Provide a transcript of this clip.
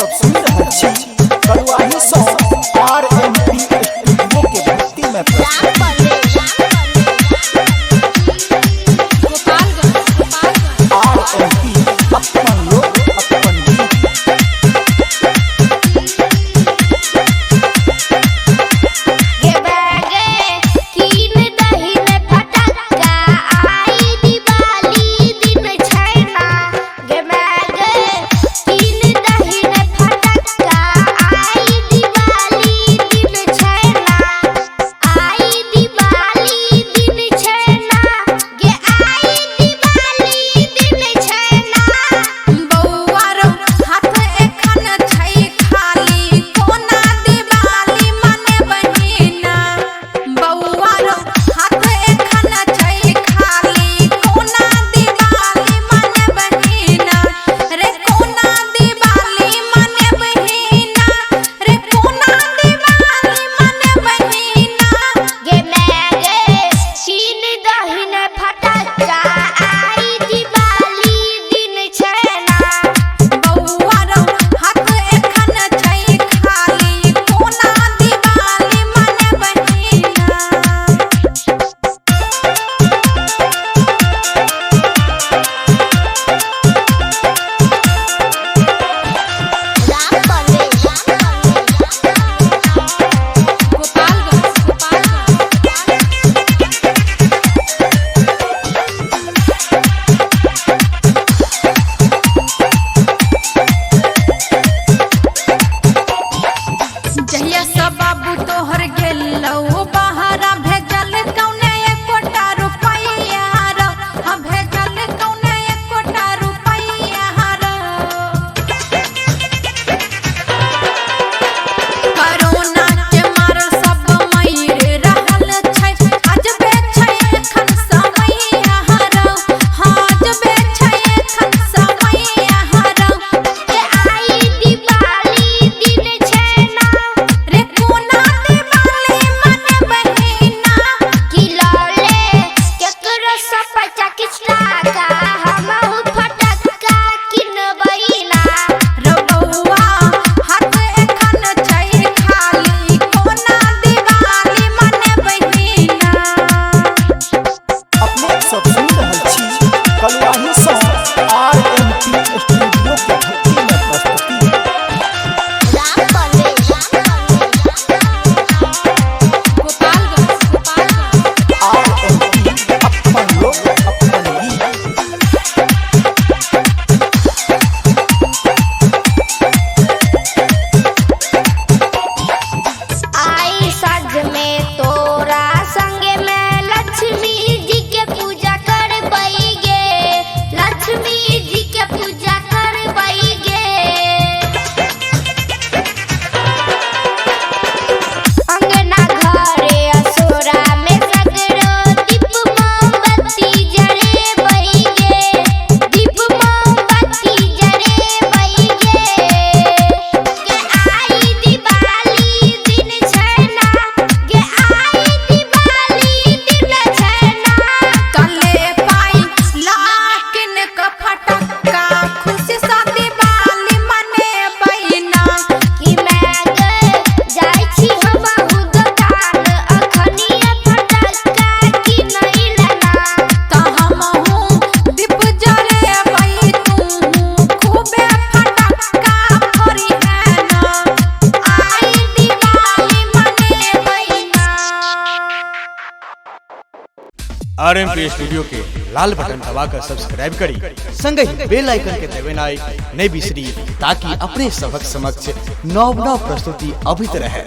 सब सुन रहल छी कलुआही सँ आरएमपी स्टूडियो के भक्ति में प्रस्तुत। गोपालगंज। आरएमपी, अपन लोक अपन गीत। गे बैगे कीन दही में फटक्का आई दिवाली दिन छैना। गे बैगे कीन दही में फटक्का आई दिवाली दिन छैना। आई दिवाली दिन छैना। गे आई दिवाली दिन छैना। बौआ रौ हाथ एखन छै खाली, कोना दिवाली मनेबही ना। बौआ रौ हाथ एखन छै खाली, कोना दिवाली मनेबही ना। रे कोना दिवाली मनेबही ना, रे कोना दिवाली मनेबही ना। गे मैगे सीन दहिन फटक्का आई दिवाली दिन छैना। बौआ रौ हाथ एखन छै खाली, कोना दिवाली मनेबही ना। गोपालगंज। जहिया सब बाबू तोहर गेलौ बहरा, भेजल कौने एकोटा रुपैया रौ, हाँ भेजल कौने एकोटा रुपैया रौ। कोरोना के मारल सब मरि रहल छै, अजबे छै एखन समैया रौ, हाँ अजबे छै एखन समैया रौ। गे आई दिवाली दिन छैना। रे कोना दिवाली मनेबही ना। कि लौले केकरो से पैसा किछ टाका हमहु फटक्का किनबै ना। रौ बौआ हाथ एखन छै खाली, कोना दिवाली मनेबही ना। अपने सब सुन रहल छी कलुआही सँ आरएमपी स्टूडियो के भक्ति में प्रस्तुति। गोपालगंज। आरएमपी, अपन लोक अपन गीत। आई साँझ में तोरा संगे में लक्ष्मी जी के पूजा करबै गे, लक्ष्मी जी के पूजा करबै गे। अंगना घरे असोरा में सगरो दीप मोमबत्ती जरेबै गे, दीप मोमबत्ती जरेबै गे। गे आई दिवाली दिन छैना, गे आई दिवाली दिन छैना। तले पाई लाकिन क फटक्का, खुशी सँ दिवाली मनेबै ना। कि मैं गे जाइ छी हमहु दोकान अखनिये फटक्का किनै लेना। त हमहु दीप जरेबै तूहु खूबे फटक्का फोड़िहे ना। आई दिवाली मनेबै ना। आरएमपी स्टूडियो के लाल बटन दबाकर सब्सक्राइब करी, संगहि बेल आइकन के दबेनाइ नहि बिसरी, ताकि अपने सभक समक्ष नव नव प्रस्तुति अबैत रहे।